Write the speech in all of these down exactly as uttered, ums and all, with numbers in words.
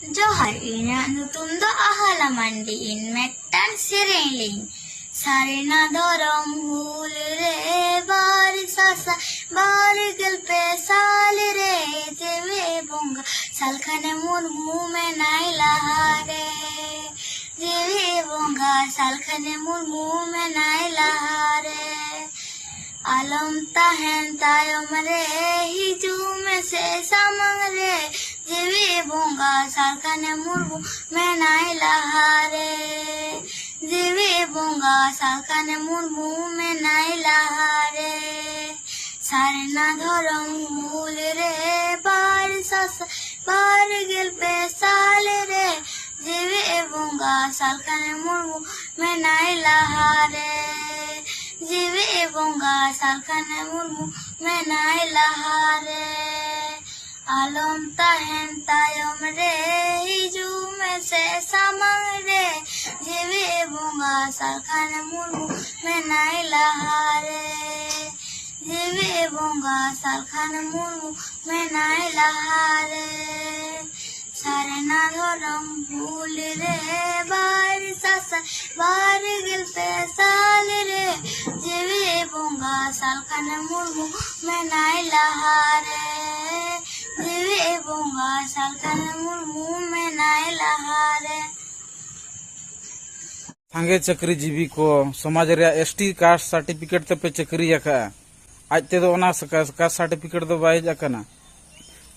ᱡᱚᱦᱟᱨ, ᱤᱧᱟᱹᱜ ᱧᱩᱛᱩᱢ ᱫᱚ ᱟᱦᱟᱞᱟ ᱢᱟᱱᱰᱤ᱾ ᱤᱧ ᱢᱤᱫᱴᱟᱝ ᱥᱮᱨᱮᱧ ᱞᱤᱧ᱾ ᱥᱟᱨᱱᱟ ᱫᱷᱚᱨᱚᱢ ᱦᱩᱞ ᱨᱮ ᱵᱟᱨ ᱥᱟᱥᱟᱭ ᱵᱟᱨ ᱜᱮᱞ ᱯᱮ ᱥᱟᱞ ᱨᱮ ᱡᱤᱣᱤ ᱵᱚᱸᱜᱟ ᱥᱟᱞᱠᱷᱟᱱ ᱢᱩᱨᱢᱩ ᱢᱮᱱᱟᱭ ᱞᱟᱦᱟᱨᱮ᱾ ᱡᱤᱣᱤ ᱵᱚᱸᱜᱟ ᱥᱟᱞᱠᱷᱟᱱ ᱢᱩᱨᱢᱩ ᱢᱮᱱᱟᱭ ᱞᱟᱦᱟᱨᱮ᱾ ᱟᱞᱚᱢ ᱛᱟᱦᱮᱱ ᱛᱟᱭᱚᱢ ᱨᱮ, ᱦᱤᱡᱩᱜ ᱢᱮᱥᱮ ᱥᱟᱢᱟᱝ ᱨᱮ᱾ ᱡᱤᱣᱤ ᱵᱚᱸᱜᱟ ᱥᱟᱞᱠᱷᱟᱱ ᱢᱩᱨᱢᱩ ᱢᱮᱱᱟᱭ ᱞᱟᱦᱟᱨᱮ᱾ ᱡᱤᱣᱤ ᱵᱚᱸᱜᱟ ᱥᱟᱞᱠᱷᱟᱱ ᱢᱩᱨᱢᱩ ᱢᱮᱱᱟᱭ ᱞᱟᱦᱟᱨᱮ᱾ ᱥᱟᱨᱱᱟ ᱫᱷᱚᱨᱚᱢ ᱦᱩᱞ ᱨᱮ ᱵᱟᱨ ᱥᱟᱥᱟᱭ ᱵᱟᱨ ᱜᱮᱞ ᱯᱮ ᱥᱟᱞ ᱨᱮ ᱡᱤᱣᱤ ᱵᱚᱸᱜᱟ ᱥᱟᱞᱠᱷᱟᱱ ᱢᱩᱨᱢᱩ ᱢᱮᱱᱟᱭ ᱞᱟᱦᱟᱨᱮ᱾ ᱡᱤᱣᱤ ᱵᱚᱸᱜᱟ ᱥᱟᱞᱠᱷᱟᱱ ᱢᱩᱨᱢᱩ ᱢᱮᱱᱟᱭ ᱞᱟᱦᱟᱨᱮ᱾ ᱟᱞᱚᱢ ᱛᱟᱦᱮᱱ ᱛᱟᱭᱚᱢ ᱨᱮ, ᱦᱤᱡᱩᱜ ᱢᱮᱥᱮ ᱥᱟᱢᱟᱝ ᱨᱮ᱾ ᱡᱤᱣᱤ ᱵᱚᱸᱜᱟ ᱥᱟᱞᱠᱷᱟᱱ ᱢᱩᱨᱢᱩ ᱢᱮᱱᱟᱭ ᱞᱟᱦᱟᱨᱮ᱾ ᱡᱤᱣᱤ ᱵᱚᱸᱜᱟ ᱥᱟᱞᱠᱷᱟᱱ ᱢᱩᱨᱢᱩ ᱢᱮᱱᱟᱭ ᱞᱟᱦᱟᱨᱮ᱾ ᱥᱟᱨᱱᱟ ᱫᱷᱚᱨᱚᱢ ᱦᱩᱞ ᱨᱮ ᱵᱟᱨ ᱥᱟᱥᱟᱭ ᱵᱟᱨ ᱜᱮᱞ ᱯᱮ ᱥᱟᱞ ᱨᱮ ᱡᱤᱣᱤ ᱵᱚᱸᱜᱟ ᱥᱟᱞᱠᱷᱟᱱ ᱢᱩᱨᱢᱩ ᱢᱮᱱᱟᱭ ᱞᱟᱦᱟᱨᱮ᱾ ᱡᱤᱣᱤ ᱵᱚᱸᱜᱟ ᱥᱟᱞᱠᱷᱟᱱ ᱢᱩᱨᱢᱩ ᱢᱮᱱᱟᱭ ᱞᱟᱦᱟᱨᱮ᱾ ᱥᱟᱸᱜᱮ ᱪᱟᱹᱠᱨᱤ ᱡᱤᱵᱤ ᱠᱚ ᱥᱚᱢᱟᱡᱽ ᱨᱮᱭᱟᱜ ᱮᱥ ᱴᱤ ᱠᱟᱥᱴ ᱥᱟᱨᱴᱤᱯᱷᱤᱠᱮᱴ ᱛᱮᱯᱮ ᱪᱟᱹᱠᱨᱤ ᱟᱠᱟᱫᱼᱟ᱾ ᱟᱡ ᱛᱮᱫᱚ ᱚᱱᱟ ᱠᱟᱥᱴ ᱥᱟᱨᱴᱤᱯᱷᱤᱠᱮᱴ ᱫᱚ ᱵᱟᱭ ᱦᱮᱡ ᱟᱠᱟᱱᱟ᱾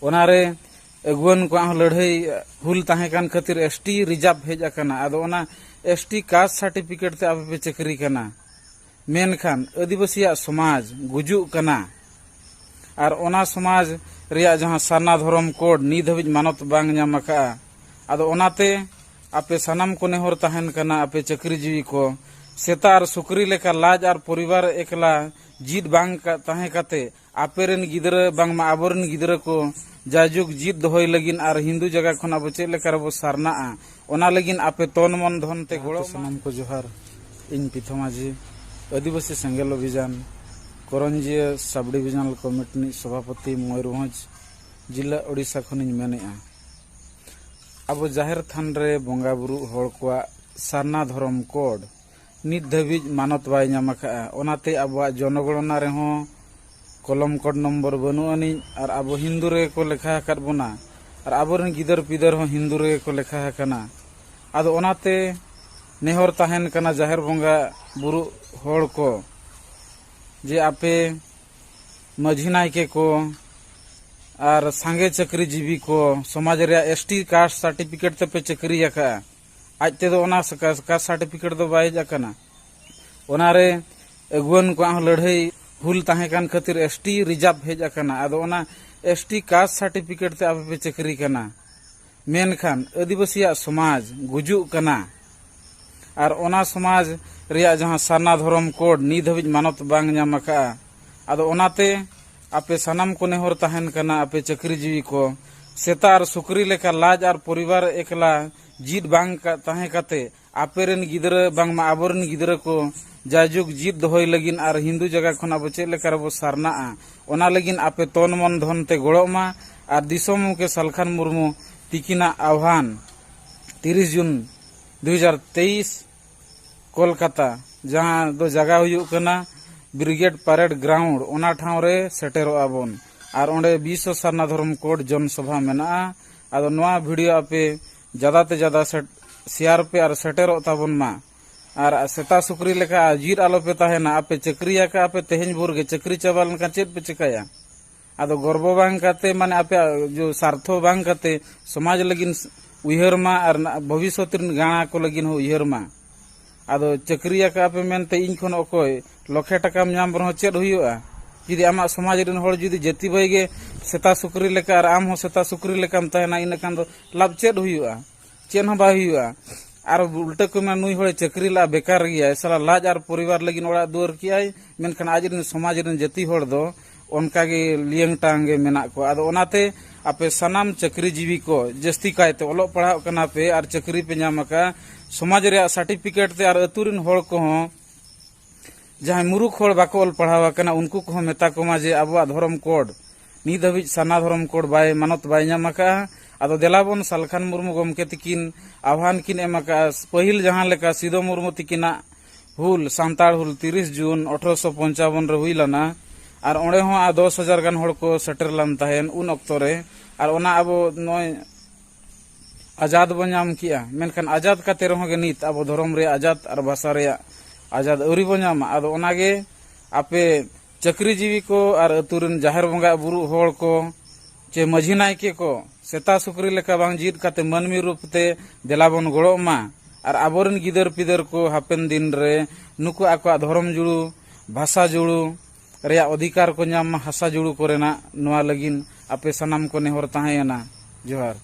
ᱚᱱᱟᱨᱮ ᱟᱹᱜᱩᱣᱟᱹᱱ ᱠᱚᱣᱟᱜ ᱦᱚᱸ ᱞᱟᱹᱲᱦᱟᱹᱭ ᱦᱩᱞ ᱛᱟᱦᱮᱸ ᱠᱟᱱ ᱠᱷᱟᱹᱛᱤᱨ ᱮᱥ ᱴᱤ ᱨᱤᱡᱟᱨᱵᱷ ᱦᱮᱡ ᱟᱠᱟᱱᱟ᱾ ᱟᱫᱚ ᱚᱱᱟ ᱮᱥ ᱴᱤ ᱠᱟᱥᱴ ᱥᱟᱨᱴᱤᱯᱷᱤᱠᱮᱴ ᱛᱮ ᱟᱯᱮ ᱯᱮ ᱪᱟᱹᱠᱨᱤ ᱠᱟᱱᱟ, ᱢᱮᱱᱠᱷᱟᱱ ᱟᱹᱫᱤᱵᱟᱹᱥᱤᱭᱟᱜ ᱥᱚᱢᱟᱡᱽ ᱜᱩᱡᱩᱜ ᱠᱟᱱᱟ᱾ ᱟᱨ ᱚᱱᱟ ᱥᱚᱢᱟᱡᱽ ᱨᱮᱭᱟᱜ ᱡᱟᱦᱟᱸ ᱥᱟᱨᱱᱟ ᱫᱷᱚᱨᱚᱢ ᱠᱳᱰ ᱱᱤᱛ ᱫᱷᱟᱹᱵᱤᱡ ᱢᱟᱱᱚᱛ ᱵᱟᱝ ᱧᱟᱢ ᱟᱠᱟᱫᱼᱟ᱾ ᱟᱫᱚ ᱚᱱᱟᱛᱮ ᱟᱯᱮ ᱥᱟᱱᱟᱢ ᱠᱚ ᱱᱮᱦᱚᱨ ᱛᱟᱦᱮᱱ ᱠᱟᱱᱟ, ᱟᱯᱮ ᱪᱟᱹᱠᱨᱤ ᱡᱤᱣᱤ ᱠᱚ, ᱥᱮᱛᱟ ᱟᱨ ᱥᱩᱠᱨᱤ ᱞᱮᱠᱟ ᱞᱟᱡ ᱟᱨ ᱯᱚᱨᱤᱵᱟᱨ ᱮᱠᱞᱟ ᱡᱤᱫ ᱵᱟᱝ ᱠᱟ-, ᱛᱟᱦᱮᱸ ᱠᱟᱛᱮ, ᱟᱯᱮ ᱨᱮᱱ ᱜᱤᱫᱽᱨᱟᱹ, ᱵᱟᱝᱢᱟ ᱟᱵᱚ ᱨᱮᱱ ᱜᱤᱫᱽᱨᱟᱹ ᱠᱚ ᱡᱟᱭᱡᱩᱜᱽ ᱡᱤᱫ ᱫᱚᱦᱚᱭ ᱞᱟᱹᱜᱤᱫ ᱟᱨ ᱦᱤᱱᱫᱩ ᱡᱟᱭᱜᱟ ᱠᱷᱚᱱ ᱟᱵᱚ ᱪᱮᱫ ᱞᱮᱠᱟ ᱨᱮᱵᱚ ᱥᱟᱨᱱᱟᱜᱼᱟ, ᱚᱱᱟ ᱞᱟᱹᱜᱤᱫ ᱟᱯᱮ ᱛᱚᱱ ᱢᱚᱱ ᱫᱷᱚᱱ ᱛᱮ ᱜᱚᱲᱚ ᱥᱟᱱᱟᱢ ᱠᱚ ᱡᱚᱦᱟᱨ᱾ ᱤᱧ ᱯᱤᱛᱷᱚ ᱢᱟᱹᱡᱷᱤ, ᱟᱹᱫᱤᱵᱟᱹᱥᱤ ᱥᱮᱸᱜᱮᱞ ᱚᱵᱷᱤᱡᱟᱱ ᱠᱚᱨᱚᱧᱡᱤᱭᱟᱹ ᱥᱟᱵ ᱰᱤᱵᱷᱤᱡᱚᱱᱟᱞ ᱠᱚᱢᱤᱴᱤ ᱨᱤᱱᱤᱡ ᱥᱚᱵᱷᱟᱯᱚᱛᱤ, ᱢᱚᱭᱩᱨᱵᱷᱚᱸᱡᱽ ᱡᱤᱞᱟᱹ, ᱳᱰᱤᱥᱟ ᱠᱷᱚᱱᱤᱧ ᱢᱮᱱᱮᱫᱼᱟ᱾ ᱟᱵᱚ ᱡᱟᱦᱮᱨ ᱛᱷᱟᱱ ᱨᱮ ᱵᱚᱸᱜᱟ ᱵᱩᱨᱩᱜ ᱦᱚᱲ ᱠᱚᱣᱟᱜ ᱥᱟᱨᱱᱟ ᱫᱷᱚᱨᱚᱢ ᱠᱳᱰ ᱱᱤᱛ ᱫᱷᱟᱹᱵᱤᱡ ᱢᱟᱱᱚᱛ ᱵᱟᱭ ᱧᱟᱢ ᱟᱠᱟᱫᱼᱟ᱾ ᱚᱱᱟᱛᱮ ᱟᱵᱚᱣᱟᱜ ᱡᱚᱱᱚᱜᱚᱬᱚᱱᱟ ᱨᱮᱦᱚᱸ ᱠᱚᱞᱚᱢ ᱠᱳᱰ ᱱᱚᱢᱵᱚᱨ ᱵᱟᱹᱱᱩᱜ ᱟᱹᱱᱤᱡ, ᱟᱨ ᱟᱵᱚ ᱦᱤᱱᱫᱩ ᱨᱮᱜᱮ ᱠᱚ ᱞᱮᱠᱷᱟ ᱟᱠᱟᱫ ᱵᱚᱱᱟ, ᱟᱨ ᱟᱵᱚᱨᱮᱱ ᱜᱤᱫᱟᱹᱨ ᱯᱤᱫᱟᱹᱨ ᱦᱚᱸ ᱦᱤᱱᱫᱩ ᱨᱮᱜᱮ ᱠᱚ ᱞᱮᱠᱷᱟ ᱟᱠᱟᱱᱟ᱾ ᱟᱫᱚ ᱚᱱᱟᱛᱮ ᱱᱮᱦᱚᱨ ᱛᱟᱦᱮᱱ ᱠᱟᱱᱟ ᱡᱟᱦᱮᱨ ᱵᱚᱸᱜᱟ ᱵᱩᱨᱩᱜ ᱦᱚᱲ ᱠᱚ, ᱡᱮ ᱟᱯᱮ ᱢᱟᱹᱡᱷᱤ ᱱᱟᱭᱠᱮ ᱠᱚ ᱟᱨ ᱥᱟᱸᱜᱮ ᱪᱟᱹᱠᱨᱤ ᱡᱤᱵᱤ ᱠᱚ, ᱥᱚᱢᱟᱡᱽ ᱨᱮᱭᱟᱜ ᱮᱥ ᱴᱤ ᱠᱟᱥᱴ ᱥᱟᱨᱴᱤᱯᱷᱤᱠᱮᱴ ᱛᱮᱯᱮ ᱪᱟᱹᱠᱨᱤ ᱟᱠᱟᱫᱼᱟ, ᱟᱡ ᱛᱮᱫᱚ ᱚᱱᱟ ᱠᱟᱥᱴ ᱥᱟᱨᱴᱤᱯᱷᱤᱠᱮᱴ ᱫᱚ ᱵᱟᱭ ᱦᱮᱡ ᱟᱠᱟᱱᱟ᱾ ᱚᱱᱟᱨᱮ ᱟᱹᱜᱩᱣᱟᱹᱱ ᱠᱚᱣᱟᱜ ᱦᱚᱸ ᱞᱟᱹᱲᱦᱟᱹᱭ ᱦᱩᱞ ᱛᱟᱦᱮᱸ ᱠᱟᱱ ᱠᱷᱟᱹᱛᱤᱨ ᱮᱥ ᱴᱤ ᱨᱤᱡᱟᱨᱵᱷ ᱦᱮᱡ ᱟᱠᱟᱱᱟ᱾ ᱟᱫᱚ ᱚᱱᱟ ᱮᱥ ᱴᱤ ᱠᱟᱥᱴ ᱥᱟᱨᱴᱤᱯᱷᱤᱠᱮᱴ ᱛᱮ ᱟᱯᱮ ᱯᱮ ᱪᱟᱹᱠᱨᱤ ᱠᱟᱱᱟ, ᱢᱮᱱᱠᱷᱟᱱ ᱟᱹᱫᱤᱵᱟᱹᱥᱤᱭᱟᱜ ᱥᱚᱢᱟᱡᱽ ᱜᱩᱡᱩᱜ ᱠᱟᱱᱟ᱾ ᱟᱨ ᱚᱱᱟ ᱥᱚᱢᱟᱡᱽ ᱨᱮᱭᱟᱜ ᱡᱟᱦᱟᱸ ᱥᱟᱨᱱᱟ ᱫᱷᱚᱨᱚᱢ ᱠᱳᱰ ᱱᱤᱛ ᱫᱷᱟᱹᱵᱤᱡ ᱢᱟᱱᱚᱛ ᱵᱟᱝ ᱧᱟᱢ ᱟᱠᱟᱫᱼᱟ᱾ ᱟᱫᱚ ᱚᱱᱟᱛᱮ ᱟᱯᱮ ᱥᱟᱱᱟᱢ ᱠᱚ ᱱᱮᱦᱚᱨ ᱛᱟᱦᱮᱱ ᱠᱟᱱᱟ, ᱟᱯᱮ ᱪᱟᱹᱠᱨᱤ ᱡᱤᱣᱤ ᱠᱚ, ᱥᱮᱛᱟ ᱟᱨ ᱥᱩᱠᱨᱤ ᱞᱮᱠᱟ ᱞᱟᱡ ᱟᱨ ᱯᱚᱨᱤᱵᱟᱨ ᱮᱠᱞᱟ ᱡᱤᱫ ᱵᱟᱝ ᱠᱟ-, ᱛᱟᱦᱮᱸ ᱠᱟᱛᱮ ᱟᱯᱮ ᱨᱮᱱ ᱜᱤᱫᱽᱨᱟᱹ, ᱵᱟᱝᱢᱟ ᱟᱵᱚ ᱨᱮᱱ ᱜᱤᱫᱽᱨᱟᱹ ᱠᱚ ᱡᱟᱭᱡᱩᱜᱽ ᱡᱤᱫ ᱫᱚᱦᱚᱭ ᱞᱟᱹᱜᱤᱫ ᱟᱨ ᱦᱤᱱᱫᱩ ᱡᱟᱭᱜᱟ ᱠᱷᱚᱱ ᱟᱵᱚ ᱪᱮᱫ ᱞᱮᱠᱟ ᱨᱮᱵᱚ ᱥᱟᱨᱱᱟᱜᱼᱟ, ᱚᱱᱟ ᱞᱟᱹᱜᱤᱫ ᱟᱯᱮ ᱛᱚᱱ ᱢᱚᱱ ᱫᱷᱚᱱ ᱛᱮ ᱜᱚᱲᱚᱜ ᱢᱟ᱾ ᱟᱨ ᱫᱤᱥᱚᱢ ᱜᱚᱢᱠᱮ ᱥᱟᱞᱠᱷᱟᱱ ᱢᱩᱨᱢᱩ ᱛᱤᱠᱤᱱᱟᱜ ᱟᱦᱣᱟᱱ, ᱛᱤᱨᱤᱥ ᱡᱩᱱ ᱫᱩ ᱦᱟᱡᱟᱨ ᱛᱮᱭᱤᱥ, ᱠᱳᱞᱠᱟᱛᱟ, ᱡᱟᱦᱟᱸ ᱫᱚ ᱡᱟᱭᱜᱟ ᱦᱩᱭᱩᱜ ᱠᱟᱱᱟ ᱵᱨᱤᱜᱮᱰ ᱯᱟᱨᱮᱰ ᱜᱨᱟᱣᱩᱱᱰ, ᱚᱱᱟ ᱴᱷᱟᱶ ᱨᱮ ᱥᱮᱴᱮᱨᱚᱜ ᱟᱵᱚᱱ᱾ ᱟᱨ ᱚᱸᱰᱮ ᱵᱤᱥᱥᱚ ᱥᱟᱨᱱᱟ ᱫᱷᱚᱨᱚᱢ ᱠᱳᱰ ᱡᱚᱱ ᱥᱚᱵᱷᱟ ᱢᱮᱱᱟᱜᱼᱟ᱾ ᱟᱫᱚ ᱱᱚᱣᱟ ᱵᱷᱤᱰᱤᱭᱳ ᱟᱯᱮ ᱡᱟᱫᱟ ᱛᱮ ᱡᱟᱫᱟ ᱥᱮᱴ-, ᱥᱮᱭᱟᱨ ᱯᱮ ᱟᱨ ᱥᱮᱴᱮᱨᱚᱜ ᱛᱟᱵᱚᱱ ᱢᱟ᱾ ᱟᱨ ᱥᱮᱛᱟ ᱥᱩᱠᱨᱤ ᱞᱮᱠᱟ ᱡᱤᱨ ᱟᱞᱚ ᱯᱮ ᱛᱟᱦᱮᱱᱟ᱾ ᱟᱯᱮ ᱪᱟᱹᱠᱨᱤ ᱟᱠᱟᱫᱼᱟ ᱯᱮ, ᱛᱮᱦᱮᱧ ᱵᱷᱳᱨ ᱜᱮ ᱪᱟᱹᱠᱨᱤ ᱪᱟᱵᱟ ᱞᱮᱱᱠᱷᱟᱱ ᱪᱮᱫ ᱯᱮ ᱪᱤᱠᱟᱹᱭᱟ? ᱟᱫᱚ ᱜᱚᱨᱵᱚ ᱵᱟᱝ ᱠᱟᱛᱮ, ᱢᱟᱱᱮ ᱟᱯᱮᱭᱟᱜ ᱡᱚ ᱥᱟᱨᱛᱷᱚ ᱵᱟᱝ ᱠᱟᱛᱮ, ᱥᱚᱢᱟᱡᱽ ᱞᱟᱹᱜᱤᱫ ᱩᱭᱦᱟᱹᱨ ᱢᱟ ᱟᱨ ᱱᱟ-, ᱵᱷᱚᱵᱤᱥᱥᱚᱛ ᱨᱮᱱ ᱜᱟᱬᱟ ᱠᱚ ᱞᱟᱹᱜᱤᱫ ᱦᱚᱸ ᱩᱭᱦᱟᱹᱨ ᱢᱟ᱾ ᱟᱫᱚ ᱪᱟᱹᱠᱨᱤ ᱟᱠᱟᱫ ᱯᱮ ᱢᱮᱱᱛᱮ ᱤᱧ ᱠᱷᱚᱱ ᱚᱠᱚᱭ ᱞᱚᱠᱷᱮ ᱴᱟᱠᱟᱢ ᱧᱟᱢ ᱨᱮᱦᱚᱸ ᱪᱮᱫ ᱦᱩᱭᱩᱜᱼᱟ? ᱡᱩᱫᱤ ᱟᱢᱟᱜ ᱥᱚᱢᱟᱡᱽ ᱨᱮᱱ ᱦᱚᱲ ᱡᱩᱫᱤ ᱡᱟᱹᱛᱤ ᱵᱷᱟᱹᱭ ᱜᱮ ᱥᱮᱛᱟ ᱥᱩᱠᱨᱤ ᱞᱮᱠᱟ ᱟᱨ ᱟᱢ ᱦᱚᱸ ᱥᱮᱛᱟ ᱥᱩᱠᱨᱤ ᱞᱮᱠᱟᱢ ᱛᱟᱦᱮᱱᱟ, ᱤᱱᱟᱹ ᱠᱷᱟᱱ ᱫᱚ ᱞᱟᱵᱷ ᱪᱮᱫ ᱦᱩᱭᱩᱜᱼᱟ? ᱪᱮᱫ ᱦᱚᱸ ᱵᱟᱭ ᱦᱩᱭᱩᱜᱼᱟ᱾ ᱟᱨ ᱩᱞᱴᱟᱹ ᱠᱚ ᱢᱮᱱᱟ, "ᱱᱩᱭ ᱦᱚᱲᱮ ᱪᱟᱹᱠᱨᱤ ᱞᱟᱜᱼᱟ, ᱵᱮᱠᱟᱨ ᱜᱮᱭᱟᱭ, ᱥᱟᱞᱟ ᱞᱟᱡ ᱟᱨ ᱯᱚᱨᱤᱵᱟᱨ ᱞᱟᱹᱜᱤᱫ ᱚᱲᱟᱜ ᱫᱩᱣᱟᱹᱨ ᱠᱮᱜᱼᱟᱭ, ᱢᱮᱱᱠᱷᱟᱱ ᱟᱡ ᱨᱮᱱ ᱥᱚᱢᱟᱡᱽ ᱨᱮᱱ ᱡᱟᱹᱛᱤ ᱦᱚᱲ ᱫᱚ ᱚᱱᱠᱟ ᱜᱮ ᱞᱤᱭᱟᱹᱝ ᱴᱟᱝ ᱜᱮ ᱢᱮᱱᱟᱜ ᱠᱚᱣᱟ᱾" ᱟᱫᱚ ᱚᱱᱟᱛᱮ ᱟᱯᱮ ᱥᱟᱱᱟᱢ ᱪᱟᱹᱠᱨᱤ ᱡᱤᱵᱤ ᱠᱚ, ᱡᱟᱹᱥᱛᱤ ᱠᱟᱭᱛᱮ ᱚᱞᱚᱜ ᱯᱟᱲᱦᱟᱜ ᱠᱟᱱᱟ ᱯᱮ ᱟᱨ ᱪᱟᱹᱠᱨᱤ ᱯᱮ ᱧᱟᱢ ᱟᱠᱟᱫᱼᱟ, ᱥᱚᱢᱟᱡᱽ ᱨᱮᱭᱟᱜ ᱥᱟᱨᱴᱤᱯᱷᱤᱠᱮᱴ ᱛᱮ ᱟᱨ ᱟᱹᱛᱩ ᱨᱮᱱ ᱦᱚᱲ ᱠᱚᱦᱚᱸ, ᱡᱟᱦᱟᱸᱭ ᱢᱩᱨᱩᱠᱷ ᱦᱚᱲ ᱵᱟᱠᱚ ᱚᱞ ᱯᱟᱲᱦᱟᱣ ᱟᱠᱟᱱᱟ, ᱩᱱᱠᱩ ᱠᱚᱦᱚᱸ ᱢᱮᱛᱟ ᱠᱚᱢᱟ ᱡᱮ ᱟᱵᱚᱣᱟᱜ ᱫᱷᱚᱨᱚᱢ ᱠᱳᱰ ᱱᱤᱛ ᱫᱷᱟᱹᱵᱤᱡ ᱥᱟᱨᱱᱟ ᱫᱷᱚᱨᱚᱢ ᱠᱳᱰ ᱵᱟᱭ, ᱢᱟᱱᱚᱛ ᱵᱟᱭ ᱧᱟᱢ ᱟᱠᱟᱫᱼᱟ᱾ ᱟᱫᱚ ᱫᱮᱞᱟ ᱵᱚᱱ ᱥᱟᱞᱠᱷᱟᱱ ᱢᱩᱨᱢᱩ ᱜᱚᱢᱠᱮ ᱛᱤᱠᱤᱱ ᱟᱦᱣᱟᱱ ᱠᱤᱱ ᱮᱢ ᱟᱠᱟᱫᱼᱟ᱾ ᱯᱟᱹᱦᱤᱞ ᱡᱟᱦᱟᱸ ᱞᱮᱠᱟ ᱥᱤᱫᱚ ᱢᱩᱨᱢᱩ ᱛᱤᱠᱤᱱᱟᱜ ᱦᱩᱞ, ᱥᱟᱱᱛᱟᱲ ᱦᱩᱞ ᱛᱤᱨᱤᱥ ᱡᱩᱱ ᱟᱴᱷᱨᱚᱥᱚ ᱯᱚᱧᱪᱟᱵᱚᱱ ᱨᱮ ᱦᱩᱭ ᱞᱮᱱᱟ, ᱟᱨ ᱚᱸᱰᱮ ᱦᱚᱸ ᱟᱨ ᱫᱚᱥ ᱦᱟᱡᱟᱨ ᱜᱟᱱ ᱦᱚᱲ ᱠᱚ ᱥᱮᱴᱮᱨ ᱞᱮᱱ ᱛᱟᱦᱮᱸᱱ ᱩᱱ ᱚᱠᱛᱚ ᱨᱮ᱾ ᱟᱨ ᱚᱱᱟ ᱟᱵᱚ ᱱᱚᱜᱼᱚᱭ ᱟᱡᱟᱫ ᱵᱚ ᱧᱟᱢ ᱠᱮᱜᱼᱟ, ᱢᱮᱱᱠᱷᱟᱱ ᱟᱡᱟᱫ ᱠᱟᱛᱮ ᱨᱮᱦᱚᱸ ᱜᱮ ᱱᱤᱛ ᱟᱵᱚ ᱫᱷᱚᱨᱚᱢ ᱨᱮᱭᱟᱜ ᱟᱡᱟᱫ ᱟᱨ ᱵᱷᱟᱥᱟ ᱨᱮᱭᱟᱜ ᱟᱡᱟᱫ ᱟᱹᱣᱨᱤ ᱵᱚ ᱧᱟᱢᱟ᱾ ᱟᱫᱚ ᱚᱱᱟᱜᱮ ᱟᱯᱮ ᱪᱟᱹᱠᱨᱤ ᱡᱤᱣᱤ ᱠᱚ ᱟᱨ ᱟᱹᱛᱩ ᱨᱮᱱ ᱡᱟᱦᱮᱨ ᱵᱚᱸᱜᱟ ᱵᱩᱨᱩ ᱦᱚᱲ ᱠᱚ ᱪᱮ ᱢᱟᱹᱡᱷᱤ ᱱᱟᱭᱠᱮ ᱠᱚ ᱥᱮᱛᱟ ᱥᱩᱠᱨᱤ ᱞᱮᱠᱟ ᱵᱟᱝ ᱡᱤᱣᱤᱫ ᱠᱟᱛᱮ ᱢᱟᱹᱱᱢᱤ ᱨᱩᱯ ᱛᱮ ᱫᱮᱞᱟ ᱵᱚᱱ ᱜᱚᱲᱚᱜ ᱢᱟ᱾ ᱟᱨ ᱟᱵᱚᱨᱮᱱ ᱜᱤᱫᱟᱹᱨ ᱯᱤᱫᱟᱹᱨ ᱠᱚ ᱦᱟᱯᱮᱱ ᱫᱤᱱ ᱨᱮ ᱱᱩᱠᱩ ᱟᱠᱚᱣᱟᱜ ᱫᱷᱚᱨᱚᱢ ᱡᱩᱲᱩ, ᱵᱷᱟᱥᱟ ᱡᱩᱲᱩ ᱨᱮᱭᱟᱜ ᱚᱫᱷᱤᱠᱟᱨ ᱠᱚ ᱧᱟᱢ ᱢᱟ, ᱦᱟᱥᱟ ᱡᱩᱲᱩ ᱠᱚᱨᱮᱱᱟᱜ᱾ ᱱᱚᱣᱟ ᱞᱟᱹᱜᱤᱫ ᱟᱯᱮ ᱥᱟᱱᱟᱢ ᱠᱚ ᱱᱮᱦᱚᱨ ᱛᱟᱦᱮᱸᱭᱮᱱᱟ᱾ ᱡᱚᱦᱟᱨ᱾